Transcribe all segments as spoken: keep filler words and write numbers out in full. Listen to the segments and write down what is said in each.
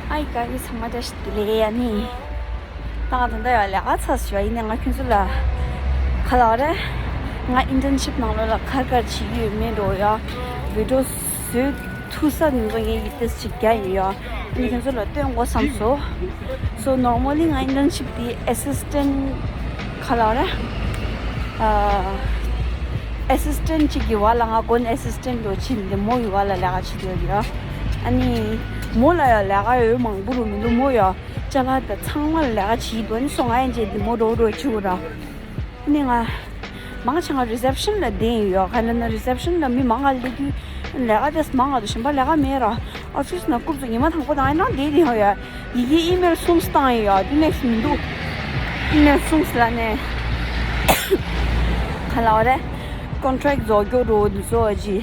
Hi guys, ཚང་མ་བཀྲ་ཤིས་བདེ་ལེགས། ཡ་ནི། ད་ང་ད་ལྟ་ཡང་ལས་ཀ་ཚར་ཞོག་ཡིན་ནའི་ང་ཁྱོད་ཚོ་ལ་ག་ལབ་རེད། ང་ཨིན་ཊརན་ཤིབ་ནང་ལོགས་ལ་ག་རེ་ག་རེ་བྱེད་ཀྱི་ཡོད་མེད་འགྲོ་ཡ། བི་ཌི་ཡོ་བཟོས་ཐུབ་ས་ནི་ཚོ་ངས་ཡིད་ཏེས་ཅིག་རྒྱག་ཡིན་ཡ། ཨ་ནི་ཁྱོད་ཚོ་ལ་སྟོན་དགོས་བསམ་སོང་། So normally ང་ཨིན་ཊརན་ཤིབ་དེ་ཨེ་སིས་ཊེན་ག་ལབ་རེད། ཨ་ཨེ་སིས་ཊེན་གཅིག་གི་བར་ལ་ང་གོན་ཨེ་སིས་ཊེན་འགྲོ་ཕྱིན་ཏེ་མོ་ཡི་བར་ལ་ལས་ཀ་བྱེད་དུ་ཡོད་ཡ། ཨ་ནི་མོ་ལ་ཡང་ལས་ཀ་ཡོད་མང་པོ་རུ་མི་འདུག་མོ་ཡ། ཅ་ལག་དང་ཚང་མ་ལ་ལས་ཀ་བྱེད་དོན་སོང་ང་ཡང་བྱེད་དེ་མོ་འགྲོ་འགྲོ་བྱེད་དགོས་ར། ནི་ང་མང་ཆེ་ང་རི་སེབ་ཤན་ལ་བསྡད་ཡོད། ག་ལ་ན་རི་སེབ་ཤན་ལ་མི་མང་ང་སླེབས་དུས་ལས་ཀ་དེ་མང་ང་དུ་གཞན་པ་ལས་ཀ་མེད་ར། ཨོ་ཕིས་ན་རྐུབ་ཙུག་ཉི་མ་དང་པོ་དང་ཨེ་ནང་བསྡད་དེ་ཡོད་ཡ། ཡི་གེ་ཨི་མེལ་གསུམ་བཏང་ཡོད་ཡ། དེ་ནེག་སི་མི་འདུག་ཨི་མེལ་གསུམ་ལ་ནས་ག་ལ་བ་རེད། ཀོན་ཊེག་རྫོགས་སྐྱོ་རོ་འདི་ཚོ་ཨ་ཅི་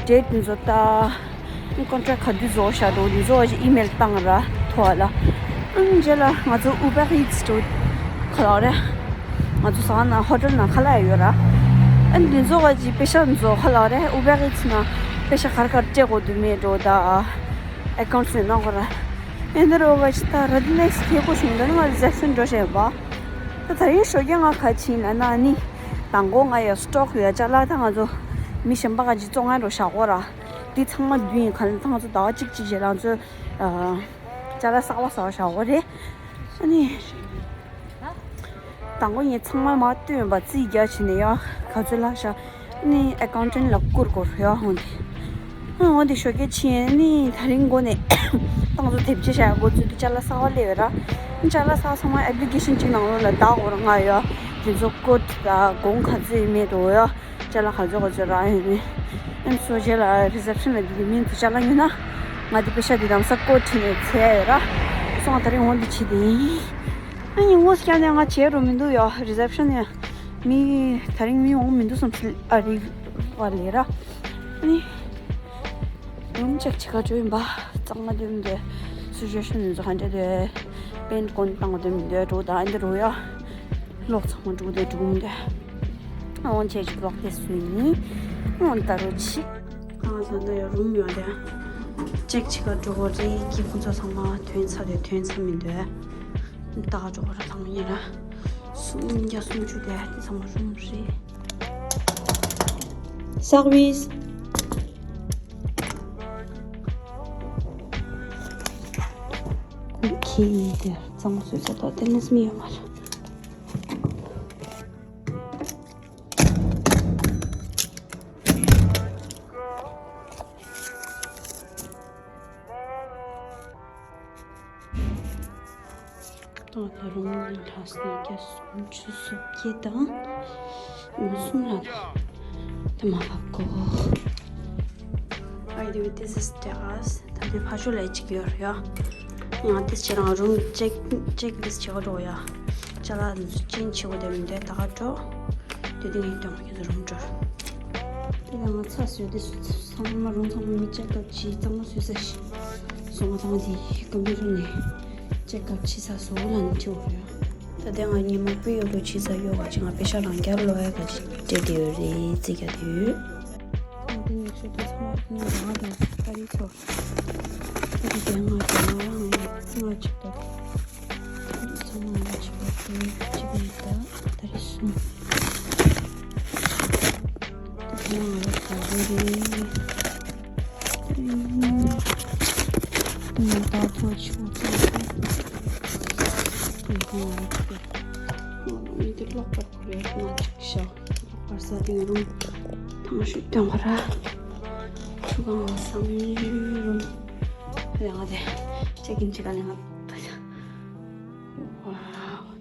ཌེ་ཊི་འདི་ཚོ་ལྟ། ཀོན་ཊེག་ག་དུས་རྫོགས་བཞག་འགྲོ་འདི་ཚོ་ཨ་ཅི་ཨི་མེལ་བཏང་ར་ཐོ་ལ། ཨང་རྗེས་ལ་ང་ཚོ་ཨུ་བར་ཨིཊ་སི་འགྲོ་ག་ལ་རེད། ང་ཚོ་ཟ་ཁང་ནང་ཧོ་ཊེལ་ནང་ཁ་ལག་ཡོད་ར། ཨ་འདི་ཚོ་ཨ་ཅི་པེ་ཤ་འདི་ཚོ་ག་ལ་རེད། ཨུ་བར་ཨིཊ་སི་ནང་པེ་ཤ་ག་རེ་ག་རེ་སྤྲད་དགོས་འདུག་མེད་འགྲོ་ད། ཨེ་ཀའུན་ཊི་ནང་གོ་ར། ཨེ་འདི་རོ་ཨ་ཅི་ད་ར་དེ་ནེག་སི་ཁེ་གོ་བྱུང་ད་ནི་ང་རི་སེབ་ཤན་འགྲོ་བྱས་པ། ད་ད་རིང་ཞོགས་ཀས་ང་ག་ཕྱིན་ལབ་ན་ནི། དང་པོ་ང་ཡ་སི་ཊོག་ཡོད་ཅ་ལག་ད་ང་ཚོ་མི་གཞན་པ་ག་ཅིག་བཙོང་ང་འགྲོ་བཞག་གོ་ར། འདི་ཚང་མ་བསྡུས་ཡིན་ག་ལ་ད་ང་ཚོ་ཟླ་བ་གཅིག་གཅིག་བྱས་ལ་ང་ཚོ་ཨ་ཅ་ལག་གསར་པ་གསར་པ་བཞག་གོ་རེད། ཨ་ནི་དང་པོ་ངས་ཚང་མ་མར་བཏོན་པ་རྩིས་རྒྱག་བྱས་ནས་ཡ་ག་ཚོད་ལྷག་བཞག་ནི་ཨེ་ཀའུན་ཊེན་ལ་བསྐུར་དགོས་རེད་ཡ། འོན་ཏེ། འོན་ཏེ་ཞོགས་ཀས་ཕྱིན་ནི་ད་རིང་འགོ་ནས་ཏང་ཙུ་དེབ་ཆེ་བཞག་འགོ་ཚུགས་ཏེ་ཅ་ལག་གསར་པ་སླེབས་ཡོད་ར། ཅ་ལག་གསར་པ་ཚང་མ་ཨེབ་ལི་ཀེ་ཤན་གཅིག་ནང་ལོགས་ལ་བདག་འོར་ང་ཡོད། དེ་ཚོ་ཀོ་ཌི་དང་གོང་ག་ཚོད་ཡིན་མེད་འགྲོ་ཡོད། ཅ་ལག་ག་ཚོད་ག་ཚོད་རག་ཡོད་མེད། ཨེམ་སོ་རྗེས་ལ་རི་སེབ་ཤན་ལ་འདི་གི་མིང་དུ་ཅ་ལག་ཉོས་ན། ང་དེ་པེ་ཤ་དེ་དམ་ས་ཀོ་ཌི་ནས་འཚོལ་ཡོད་ར། སོང་ད་རིང་འོང་དེ་བྱེད་དེ་ཡིན། ཨ་ནི་ངོ་སྐྱ་ནས་ང་བྱེད་རོ་མི་འདུག་ཡ། རི་སེབ་ཤན་ནས་མི་ད་རིང་མི་འོང་མི་འདུག་བསམ་སྲིད་ཨ་རི་བ་ལས་ར། ཨ་ནི་རུམ་ཅེག་བྱེད་ག་འགྲོ་ཡིན་པ། གཙང་མ་འདོན་མི་འདོད། སུ་ཇེ་ཤན་ཡོད་ཚོ་ག་འདྲ་འདོད། པེན་ཊི་གོན་བཏང་འདོན་མི་འདོད་འགྲོ་ད་ཨ་འདི་རུ་ཡ། ལོག་ཚང་མ་འགྲོ་འདོད་འགྲོ་མི་འདོད། ཨ་འོང་བྱས་ཅིག་ལོག་དེ་སུ་ཡིན། འོང་ད་རུ་ཆི། ཨ་ད་ད་ཡ་རུམ་ཡོད་དེ། ཅེག་བྱེད་ག་འགྲོ་གོ་རེད་ཀྱི་ཁོང་ཚོ་ཚང་མ་ཐོན་ཚར་དེ་ཐོན་ཚར་མི་འདོད། ད་ག་འགྲོ་གོ་ར་ཚང་མ་ཡིན་ར། སུམ་བརྒྱ་སུམ་ཅུ་དེ་དེ་ཚང་མ་རུམ་རེད། Service། ཁྱི་དེ་གཙང་མ་བཟོས་ཚར་ཏོ་དེ་ནས་མི་ཡོད་མ་རེད། ཏོག་ད་རུང་ལྷག་སོང་བརྒྱ་སུམ་ཅུ་སོ་བརྒྱད་དང་ཉི་ཤུ་གསུམ་ལ་དང་དེ་མ་ལབ་གོ། By the way, this is terrace. ད་དེ་ཕ་ཤོ་ལ་གཅིག་ཡོད་རེད་ཡ། ཡང་དེ་ཕྱི་རང་རུམ་ཅེག་ཅེག་ལིས་བྱེད་ག་འགྲོ་ཡ། ཅ་ལག་འདི་ཚོ་ཅན་བྱེད་དགོས་དེ་མི་འདུག་ད་ག་འགྲོ། དེ་དེ་ངས་སྟོན་ག་ཁྱེད་ཚོ་རུམ་འགྲོ། དེ་ལ་ང་ཚ་སོས་དེ་སུ་ཚང་མ་རུང་ཚང་མ་མི་ཅེག་ཨབ་བྱས་གཙང་མ་བཟོས་ས་ཞིག་སོང་ང་ཚང་མ་དེ་ཀམ་པུ་ཊར་ནས་ཅེག་ཨབ་བྱས་ས་བཟོ་ལ་ནི་ཁྱོད་རེད། ད་ལྟ་ང་ཉི་མ་པི་ཡོ་རོ་ཕྱི་ས་ཡོ་ག་ཅི་ང་པེ་ཤ་རང་རྒྱ་ལོ་ཡ་ག་ཅི་སྤྲད་དེ་ཡོད་རེད་རྩིས་རྒྱག་དེ་ཡོད། ང་དེ་ནས་ཤོད་དུས་ཚང་མ་ང་རང་དང་ཨ་རི་ཚོ་ཨ་རི་དེ་ང་དང་ང་རང་ང་ང་ཅིག་ད་ཚང་མ་ང་ཅིག་པ་དེ་གཅིག་ཡིན་ད་ད་རེ་སོང་། ད་ང་རང་ཚོ་རེ་རེ། ད་ཐོ་ཆུ་ཚོད་ཡིན་གང་ང་རང་ཚོ་མི་དེ་ལོག་པར་ཁོ་རེ་ང་ཅིག་ཤག་ལོག་པར་ས་དེ་ང་རང་ཐང་ཤུགས་སྟོན་ག་ར་ཆུ་གང་ང་སང་ཡུལ་རུང་ལས་ང་དེ་ཅེག་ཨིན་ཅི་ག་ལས་ང་ད་ཤག་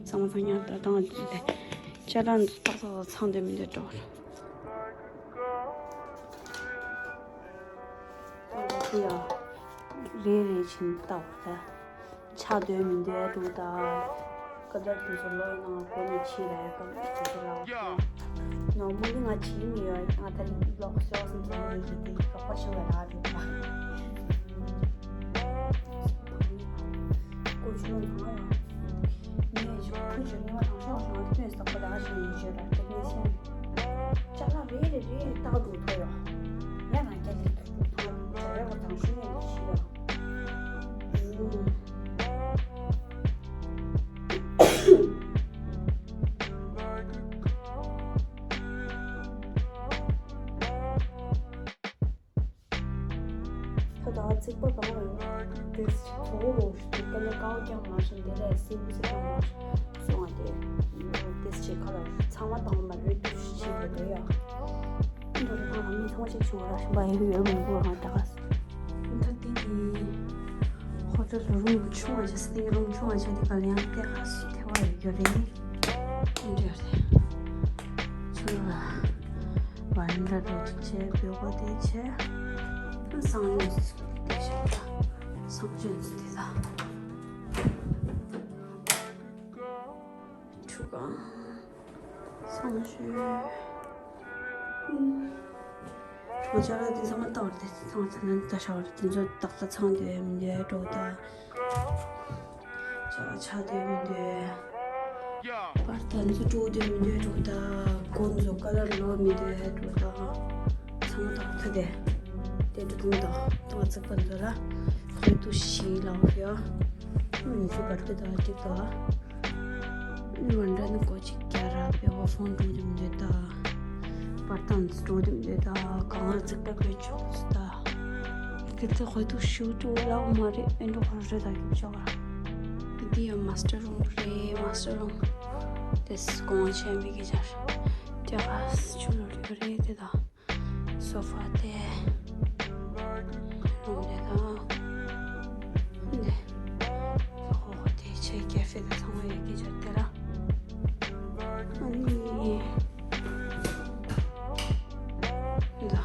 ཚང་མ་ཚང་ཉག་ད་དང་དེ་ཅ་ལག་ཏག་ཏག་ཚང་དེ་མི་འདུག་འགྲོ། ད་ལྟ་ཡ་རེ་རེ་བཞིན་ལྟ་བ་ད། ཆག་འདོད་མི་འདོད་འདུག་ད། སྐབས་དེ་ཚོ་ལོ་ཡི་ནང་སྒོ་ནས་ཕྱིན་རེད་སྐབས་དེ་ཚོ་ལ། ནོར་མོ་ནི་ང་བྱིས་མི་ཡོད་ང་ད་རིང་ལོག་སོགས་སུ་འཛིན་ཡོད་ཀྱི་དེ་རོགས་པ་ཤོར་བའི་རག་རེད་ད། ཀོ་ཆུ་ལོ་ནང་ཡང་། ངས་ཞོགས་ཁུ་ཆུ་ནི་ང་དང་ཤོག་ང་སྟོན་ས་ཁོ་ད་ཞིག་ཡིན་ཞོད་ད་ཏེག་ནི་ཤན། ཅ་ལག་རེ་རེ་རེ་རེ་ཏག་ཏུ་ཐོ་ཡོད། ཡ་ང་རྒྱ་ལས་ཐུག་ཐུག་ཐོ་ཡོད་རེ་བ་དང་ཤུ་ནས་ལས་ཤི་ཡོད། དེས་ཚོ་བོ་ཞུ་དུས་ཀ་ལེ་ཀའོ་ཀྱང་མ་ཤེས་དེ་ལས་སི་བུ་སི་ཀྱང་མ་ཤེས་སོང་བ་དེ། དེས་ཆེ་ཁ་ལ་ཚང་མ་དང་མ་རེད་དུ་ཤི་དེ་རེད་ཡ། འདོ་རེ་དང་མི་ཚང་ཞིག་ཞུ་ར་ཤི་བ་ཡོད་མི་འགོ་རང་ད་ག་སི། འདི་དེ་དེ་ཧོ་ཊེལ་རུམ་ཆུང་བ་ཞིག་སི་ཏིང་རུམ་ཆུང་བ་ཞིག་དེ་ག་ལེ་ཡང་དེ་ཧ་སི་དེ་བ་ཡོད་རེད། འདི་རེད། ཆུ་ལ། བར་འདྲ་རོ་ཅིག་བྱས་བོད་གོ་དེ་བྱས། སང་ཉིན་སུ་དེ་བྱས་ད། སང་ཉིན་སུ་དེ་ད། ཆུ་གང་། སང་ཞོད། ང་ཅག་ལ་དེ་ཚང་མ་ལྟ་བར་དེ་ཚང་ཚང་ནས་ལྟ་ཤ་བར་དེ་ཚོ་ཏག་ཏག་ཚང་དེ་མི་འདུག་འགྲོ་ད། ཆ་ཆ་དེ་མི་འདུག་པར་ད་འཛུ་དྲུག་དེ་མི་འདུག་འགྲོ་ད། གོ་འཛུ་ཀ་ལར་ལོ་མི་འདུག་འགྲོ་ད། ཚང་མ་ཏག་ཏག་དེ། དེ་འགྲོ་དུང་ད། ཏག་ཚིག་པ་འཛུ་ལ། ཁོས་ཏུ་ཤི་ལ་བ་ཡ། མི་འཛུ་པར་དེ་ད་ཏིག་ད། མི་མ་འདྲ་ནི་གོ་ཅིག་ཀྱ་ར་པེ་བ་ཧྥོན་འགྲོ་དེ་མི་འདུག་ད། པར་ད་འཛུ་དྲུག་དེ་མི་འདུག་ད། གང་ལ་ཚིག་པ་བེད་ཆོག་ད། ཁྱེད་ཚོ་ཁོས་ཐུག་ཤུགས་ཀྱིས་ལབ་མ་རེད། ཨེ་འགྲོ་ཁོ་རེ་ད་རྒྱུག་ཆོག་ག་དེ་ཡང་མ་སི་ཊར་རུམ་རེད། མ་སི་ཊར་རུམ་དེ་སི་གོང་ཆེན་པོའི་སྐད་ཆ་རེད། དེ་ག་སི་ཆུ་ལོ་རེ་རེད་དེ་ད། སོ་ཕ་དེ་རུམ་དེ་ད། འདི་ཧོ་ཧོ་དེ་ཆེ་ཀེ་ཧྥེ་དེ་ཚང་མ་ཡོད་སྐད་ཆ་དེ་ར། ཨ་ནི། འདི།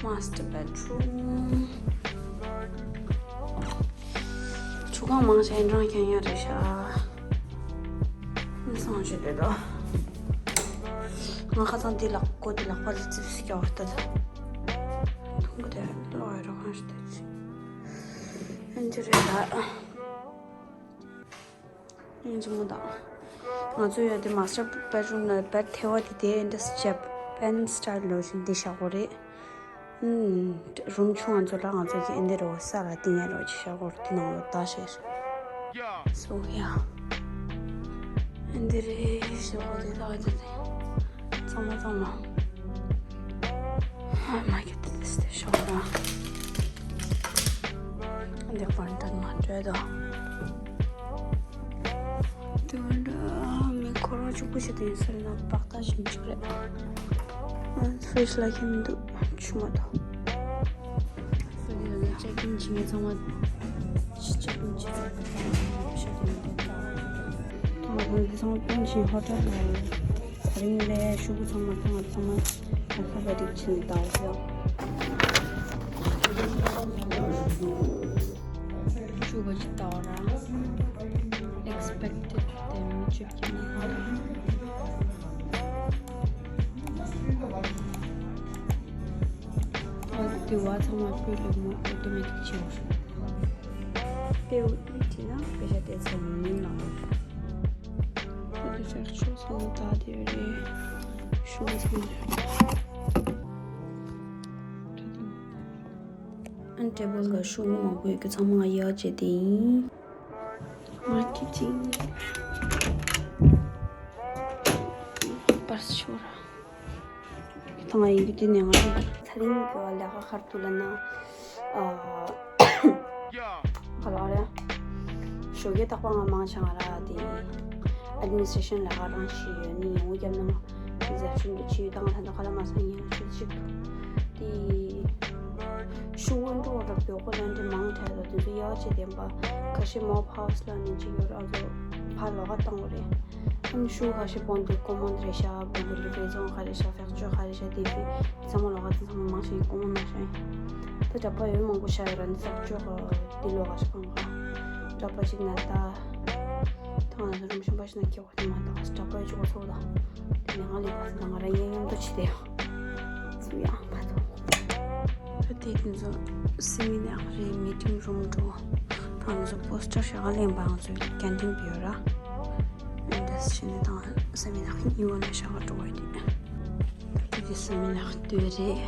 མ་སི་ཊར་བེད་རུམ། ཆུ་ཁང་མང་ཆེ་འདྲ་ཁྱེར་ཡ་རེད་ཤག་མི་སང་ཞིག་རེད་དོ། ང་ཁ་སང་འདི་ལག་མགོ་འདི་ལག་པ་ལ་ཙིག་ཙིག་རྒྱག་པ་ལྟ་ད། ཐུང་གི་དེ་ལོག་ཡ་རོ་གང་ཞིག་དེ་ཅི། ཨེ་འདི་རེད་ད། ཡིན་གཅིག་མོ་དང་། ང་ཚོ་ཡོད་དེ་མ་སི་ཊར་བེད་རུམ་ལ་བེད་ཐེ་བ་དེ་དེ་འདྲ་ཇ་པན་སི་ཊལ་ལོ་ཞིག་འདི་བཞག་གོ་རེད། ཨུམ། རུམ་ཆུང་ང་ཚོ་ལ་ང་ཚོ་གི་འདི་རོ་ས་ལ་ཏིང་ཡ་རོ་ཅིག་བཞག་གོ་རེད། དེ་ནང་ལོ་ད་ཤེར། སོ་ཡ། འདི་རེད་ཞོག་དེ་དག་དེ་དེ། ཚང་མ་ཚང་མ། ཨ་མ་གི་དེ་དེ་དེ་ཞོག་ར། འདི་པན་ཏན་མ་འདྲ་དོ། དེ་བ་འདྲ་མི་ཁོ་རང་གཅིག་པུ་ཞིག་དེ་ཡིན་ས་རེད་ན་པག་ཏ་ཞིམ་གཅིག་རེད། ཨ་ཕི་རིཇ་ལ་ཁྱེར་མི་འདུག་ཆུ་མ་དོ། ཨ་ནི་ཅེག་ཨིན་བྱེད་མཁན་ཚང་མ་ཅེག་ཨིན་བྱེད་ཤ་དེ་མི་འདུག་ད་ང་ཚོ་འདི་ཚང་མ་ཕུང་ཕྱིན་ཧོ་ཊེལ་ལ་ད་རིང་ལས་ཤུ་གུ་ཚང་མ་ཚང་མ་ཚང་མ་ཨལ་ཕ་བེ་ཊིག་ཕྱིན་ཏའོ་ཡོ། ཤུ་གུ་ཅི་ཏའོ་ར། Expected them to give me ཨོ་དེ་བ་ཚང་མ་ཕུལ་ལེ་མོ་ཨོ་ཏོ་མེ་ཊིག་བྱེད་འོ། དེ་འུ་དེ་བྲིས་ན་དཔེ་ཆ་དེ་ཚང་མིན་ལ། ཨོ་དེ་ཕེག་ཆོ་ཚང་མ་ད་དེ་རེད། ཤུ་གུ་ཚང་མ་རེད། ཨན་ཊེ་བལ་ག་ཤུ་གུ་མང་པོ་ཡོད་རྒྱུ་ཚང་མ་ང་ཡག་བྱས་དེ་ཡིན། མར་ཀེ་ཊིང་པར་ཤོར། ཐང་ཡིན་གྱི་དེ་ནས་ང་ཚོ་ཚ་རིང་གི་ལས་ཀ་ཁར་དུ་ལ་ན་ཨ་ག་ལ་རེད། ཞོགས་ཀས་རྟག་པར་ང་མང་ཆེ་ང་ར་དེ་ཨེཌ་མི་ནི་སི་ཊྲེ་ཤན་ལས་ཀ་རང་ཞིག་ཡོད་ནི་ཡོང་རྒྱབ་ན་རྫབ་ཤུན་དུ་ཆི་ཡོད་དང་ད་ལྟ་ཁ་ལ་མ་སོང་ཡིན་ཆུ་ཅིག་དེ་ཤུ་གུ་འགྲོ་བར་བོད་གོ་ལན་དེ་མང་ཐལ་ལ་དེ་ཚོ་ཡག་བྱེད་བསྟན་པ་ཁ་ཤས་མོབ་ཧའུ་སི་ལ་ནི་ཅིག་ཡོད་ར་ཚོ་ཕར་ལོག་ག་བཏང་བ་རེད། ཨ་ནི་ཤུ་གུ་ཁ་ཤས་བོན་དུ་ཀོ་མོན་རེད་ཤག་བོན་དུ་ལི་བེ་རྫོང་ཁ་རེད་ཤག་ཕེག་ཆོས་ཁ་རེད་ཤག་དེ་དེ་ཚང་མ་ལོག་ག་ཚང་མ་མང་ཤེས་ཀོ་མོན་མང་ཤེས། ད་འདྲ་པ་ཡོད་མང་པོ་ཤ་ཡོད་ར་ནི་ཕེག་ཆོས་ཁ་དེ་ལོག་ག་ཤ་གང་ག་འདྲ་པ་ཅིག་ན་ད་ཐང་ན་ད་རུམ་ཤམ་པ་ཤི་ན་ཁེ་བ་དེ་མ་ད་འདྲ་པ་ཡོད་ཆོག་ག་ཚོ་ད་དེ་ནས་ང་ལས་པ་ད་ང་ར་ཡན་ཡོང་དུ་ཆི་དེ་ཡོད་ཚུ་ཡང་པ་ཐོ། ད་དེ་དེ་ཚོ་སེ་མི་ནར་རེད། མི་ཊིང་རུམ་འགྲོ། ད་ང་ཚོ་པོ་སི་ཊར་ཞག་ལེན་པ་ང་ཚོ་ཀན་ཊིན་པ་ཡོད་ར། ཨེ་འདྲས་བྱས་ནས་ད་སེ་མི་ནར་གཉིས་པ་ནས་ཞག་འགྲོ་བ་དེ། ད་དེ་སེ་མི་ནར་དུས་རེད།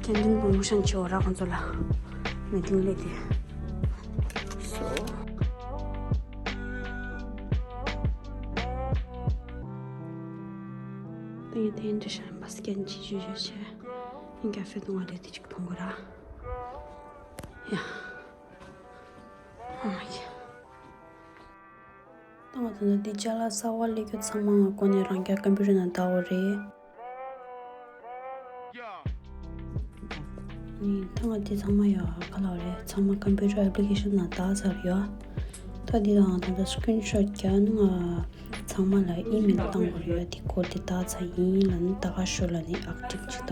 ཀན་ཊིན་པོ་མོ་ཤན་བྱེད་འོ་ར་ཁོང་ཚོ་ལ་མི་ཊིང་ལས་དེ། སོ། དེ་དེ་འདྲ་ཤན་པ་སི་ཀན་ཅི་ཞུ་ཞུ་བྱས། ཀ་ཧྥེ་དུ་མ་རེད་དེ་ཅིག་ཕུང་གོ་ར། ཡ། ཨོ་མའི་ག་ད་ང་ད་ལྟ་འདི་ཅ་ལག་གསར་པ་སླེབས་རྒྱུ་ཚང་མ་ང་ཁོ་ནས་རང་རྒྱ་ཀམ་པུ་ཊར་ནང་བལྟ་དགོས་རེད། ནི་ད་ང་འདི་ཚང་མ་ཡོད་ག་ལ་རེད། ཚང་མ་ཀམ་པུ་ཊར་ཨེབ་ལི་ཀེ་ཤན་ནང་བལྟ་ཚར་ཡོད། ད་འདི་དང་ད་ལྟ་སི་ཀི་རིན་ཤོ་ཊི་རྒྱག་ནི་ང་ཚང་མ་ལ་ཨི་མེལ་བཏང་དགོས་རེད། འདི་སྐོར་འདི་བལྟ་ཚར་ཡིན་ལབ་ནི་ད་ག་ཤོད་ལབ་ནི་ཨག་ཊིབ་ཅིག་ད།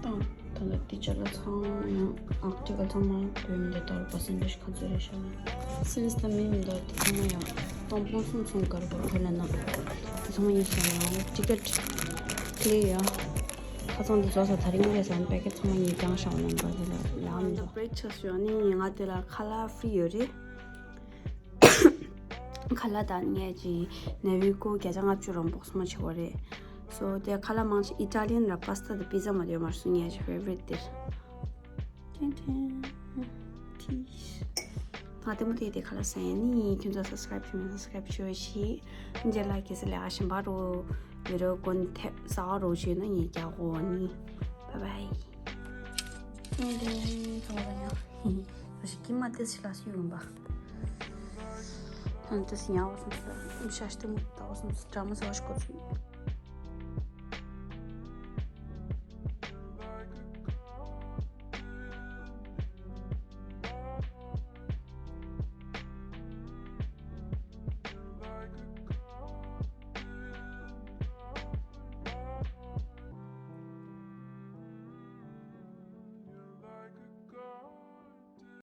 ད་ད་ལྟ་དེ་ཅ་ལག་ཚང་མ་ཡང་ཨག་ཊིབ་ཚང་མ་བོད་མི་འདི་ལྟར་པར་སེན་ཊེ་ཇི་ག་ཚོད་རེད་ཤག་ན། སེམས་ད་མི་མི་འདུག་དེ་ཚང་མ་ཡང་སྟོང་ཕོང་གསུམ་ཚོང་གར་པར་ཁོ་ལ་ན། དེ་ཚང་མ་ཡིན་ཤག་ཡང་ཊི་ཀེ་ཊི་ཀླི་ཡ། ཁ་ཚང་དེ་བཟོ་ས་དེ་རིང་རེད་ཟེར་ན་པེ་ཀེ་ཊི་ཚང་མ་ཡིན་ཀྱང་ཤག་ན་འདུག་དེ་ལ་ཡང་མི་འདུག་བྷི་རེག་ཆགས་ཡོང་ནི་ང་དེ་ལ་ཁ་ལག་ཧྥི་རི་ཡོད་རེད། ཁ་ལག་དང་ངས་ཀྱི་ནས་བི་ཀོ་བརྒྱ་ཆ་ལྔ་བཅུ་རང་བོགས་མ་བྱེད་པ་རེད། སོ་དེ་ཁ་ལག་མང་ཆེ་ཨི་ཊ་ལི་ཡན་ར་པཱ་སི་ཊ་དང་པི་ཛ་མ་དེ་ཡོད་མ་རེད་སོ་ངས་ཀྱི་ཕེ་ཝ་རི་ཊི་དེ། ཏན་ཏན། ཏིས། ང་ལྟད་མོ་དེ་དེ་ཁ་ལག་ཟ་ཡ་ནི་ཁྱོད་ཚོ་སབ་སི་ཀ་རའིབ་བྱེད་མི་སབ་སི་ཀ་རའིབ་བྱེད་ཤིག་ཁྱེད་ལ་གལ་སྲིད་ལས་ཀ་གཞན་པ་རོ་ཡོད་རོ་གོན་ཐེབས་ཟ་བ་རོ་བྱོས་ན་ངས་རྒྱག་གོ་ནི། བྷའི་བྷའི། ཏན་ཏན་ཚང་མ་ཡང་། ཞིག་ཀྱི་མ་ཏེ་ཞིག་ལ་སུ་ཡོང་པ། ཨ་ཏེ་སི་ཡང་བ་སོང་ས་ཤ་ཤི་ཏེ་མུ་ཏ་བ་སོང་ས་དྲ་མ་ས་བ་ཞིག་གོ་སོང་།